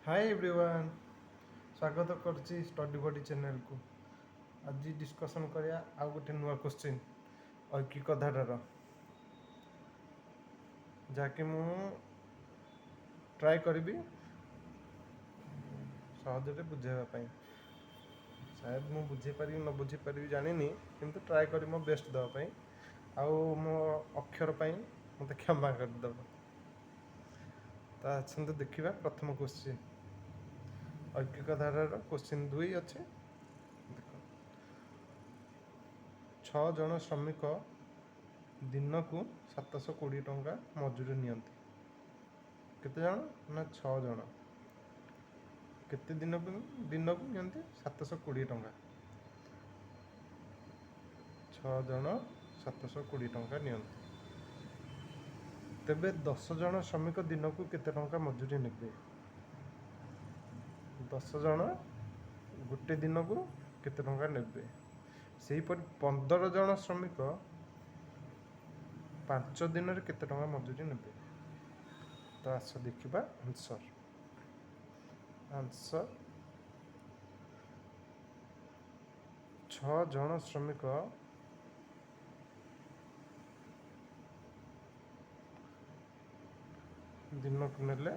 High everyone, ସ୍ୱାଗତ କରୁଛି study body ଚ୍ୟାନେଲକୁ। ଆଜି ଡିସ୍କସନ୍ କରିବା ଆଉ ଗୋଟେ ନୂଆ କୋଶ୍ଚିନ୍ ଐକିକ ଧାରାର, ଯାହାକି ମୁଁ ଟ୍ରାଏ କରିବି ସହଜରେ ବୁଝାଇବା ପାଇଁ। ସାୟଦ ମୁଁ ବୁଝେଇ ପାରିବି ନ ବୁଝେଇ ପାରିବି ଜାଣିନି, କିନ୍ତୁ ଟ୍ରାଏ କରିବି ମୋ ବେଷ୍ଟ ଦେବା ପାଇଁ। ଆଉ ମୋ ଅକ୍ଷର ପାଇଁ ମୋତେ କ୍ଷମା କରିଦେବ। ତ ଆସନ୍ତୁ ଦେଖିବା ପ୍ରଥମ କୋଶ୍ଚିନ୍, ଐକିକ ଧାରାର କୋଶ୍ଚିନ୍ 2 ଅଛି। ଦେଖ, 6 ଜଣ ଶ୍ରମିକ ଦିନକୁ 720 ଟଙ୍କା ମଜୁରୀ ନିଅନ୍ତି। କେତେ ଜଣ ନା 6 ଜଣ। କେତେ ଦିନକୁ ନିଅନ୍ତି? 720 ଟଙ୍କା। 6 ଜଣ 720 ଟଙ୍କା ନିଅନ୍ତି। ତେବେ 10 ଜଣ ଶ୍ରମିକ ଦିନକୁ କେତେ ଟଙ୍କା ମଜୁରୀ ନେବେ? 10 ଜଣ ଗୋଟେ ଦିନକୁ କେତେ ଟଙ୍କା ନେବେ? ସେହିପରି 15 ଜଣ ଶ୍ରମିକ 5 ଦିନରେ କେତେ ଟଙ୍କା ମଜୁରୀ ନେବେ? ତ ଆସ ଦେଖିବା ଆନ୍ସର୍। ଆନ୍ସର୍, 6 ଜଣ ଶ୍ରମିକ ଦିନକୁ ନେଲେ,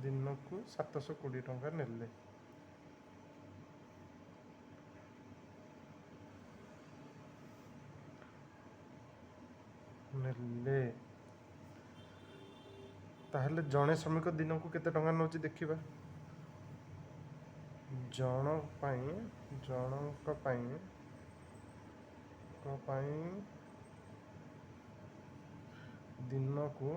ଦିନକୁ 720 ଟଙ୍କା ନେଲେ। ନେଲେ ତାହେଲେ ଜଣେ ଶ୍ରମିକ ଦିନକୁ କେତେ ଟଙ୍କା ନେଉଛି ଦେଖିବା। ଜଣ ପାଇଁ, ଜଣଙ୍କ ପାଇଁ, ଙ୍କ ପାଇଁ ଦିନକୁ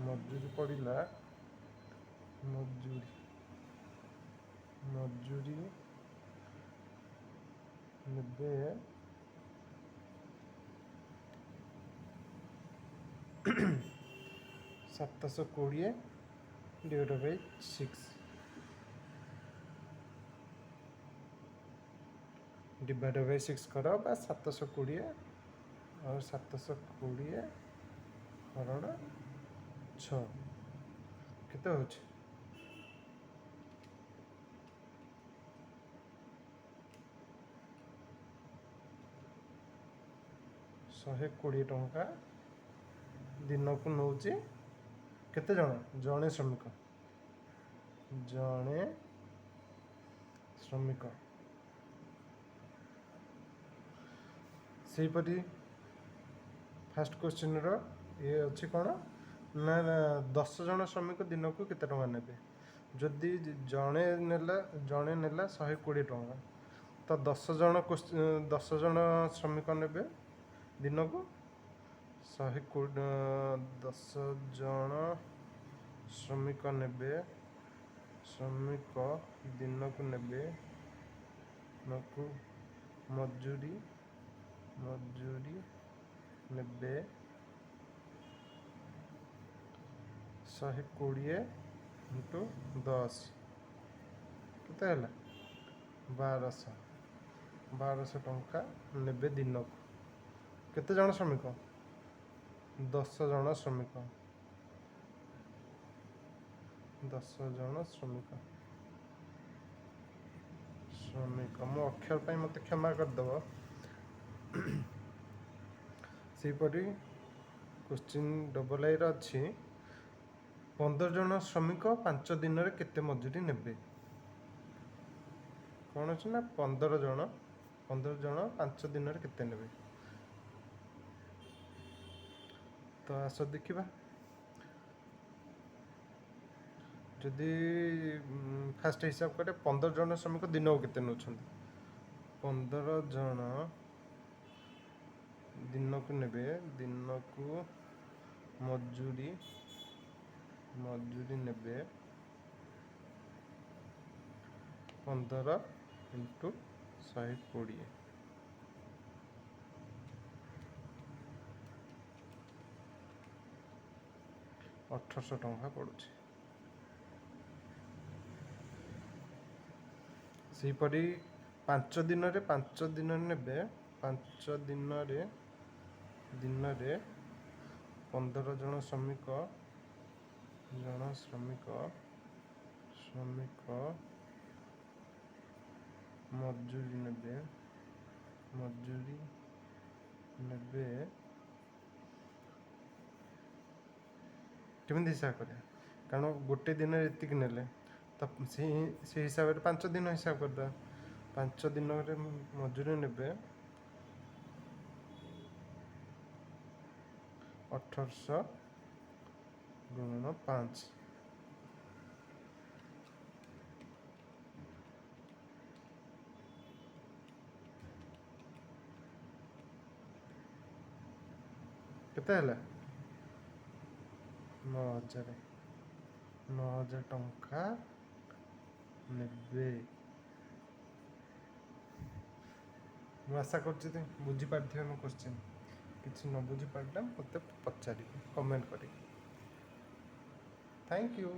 ମଜୁରୀ ପଡ଼ିଲା, ମଜୁରୀ ନେବେ 720 divide by 6, divide by 6 କର ବା 720 ଆଉ 720 ହରଣ 6 କେତେ ହେଉଛି? 120 ଟଙ୍କା ଦିନକୁ ନେଉଛି। କେତେ ଜଣ? ଜଣେ ଶ୍ରମିକ, ଜଣେ ଶ୍ରମିକ। ସେହିପରି ଫାର୍ଷ୍ଟ କୋଶ୍ଚିନ୍ର ଇଏ ଅଛି କ'ଣ ନା 10 ଜଣ ଶ୍ରମିକ ଦିନକୁ କେତେ ଟଙ୍କା ନେବେ? ଯଦି ଜଣେ ନେଲା 120 ଟଙ୍କା, ତ 10 ଜଣ ଶ୍ରମିକ ନେବେ ଦିନକୁ 10 ଜଣ ଶ୍ରମିକ ନେବେ, ଶ୍ରମିକ ଦିନକୁ ନେବେ, ଦିନକୁ ମଜୁରୀ ନେବେ 120 ଇଣ୍ଟୁ 10 କେତେ ହେଲା? 1200 ଟଙ୍କା ନେବେ ଦିନକୁ। କେତେ ଜଣ ଶ୍ରମିକ? 10 ଜଣ ଶ୍ରମିକ, 10 ଜଣ ଶ୍ରମିକ। ଶ୍ରମିକ, ମୋ ଅକ୍ଷର ପାଇଁ ମୋତେ କ୍ଷମା କରିଦେବ। ସେହିପରି କୋଶ୍ଚିନ୍ ଡବଲ୍ ଆଇର ଅଛି, 15 ଜଣ ଶ୍ରମିକ 5 ଦିନରେ କେତେ ମଜୁରୀ ନେବେ? କ'ଣ ଅଛି ନା 15 ଜଣ 5 ଦିନରେ କେତେ ନେବେ? ତ ଆସ ଦେଖିବା। ଯଦି ଫାଷ୍ଟ ହିସାବ କରିବା 15 ଜଣ ଶ୍ରମିକ ଦିନକୁ କେତେ ନେଉଛନ୍ତି? 15 ଜଣ ଦିନକୁ ନେବେ, ଦିନକୁ ମଜୁରୀ ନେବେ 15 ଇଣ୍ଟୁ 120, 1800 ଟଙ୍କା ପଡ଼ୁଛି। ସେହିପରି 5 ଦିନରେ, 5 ଦିନରେ ନେବେ, 5 ଦିନରେ 15 ଜଣ ଶ୍ରମିକ, ଜଣ ଶ୍ରମିକ ମଜୁରୀ ନେବେ, ମଜୁରୀ ନେବେ। କେମିତି ହିସାବ କରିବା? କାରଣ ଗୋଟେ ଦିନରେ ଏତିକି ନେଲେ, ତ ସେଇ ହିସାବରେ 5 ଦିନ ହିସାବ କରିଦେବା। 5 ଦିନରେ ମଜୁରୀ ନେବେ 1800 ଗୁଣନ 5। କେତେ ହେଲା? 9000। 9000 ଟଙ୍କା ନେବେ। ମୁଁ ଆଶା କରୁଛି ଯେ ବୁଝିପାରିଥିବେ ମୋ କୋଶ୍ଚିନ୍। କିଛି ନ ବୁଝିପାରିଲେ ମୋତେ ପଚାରିବେ କମେଣ୍ଟ କରିକି। Thank you.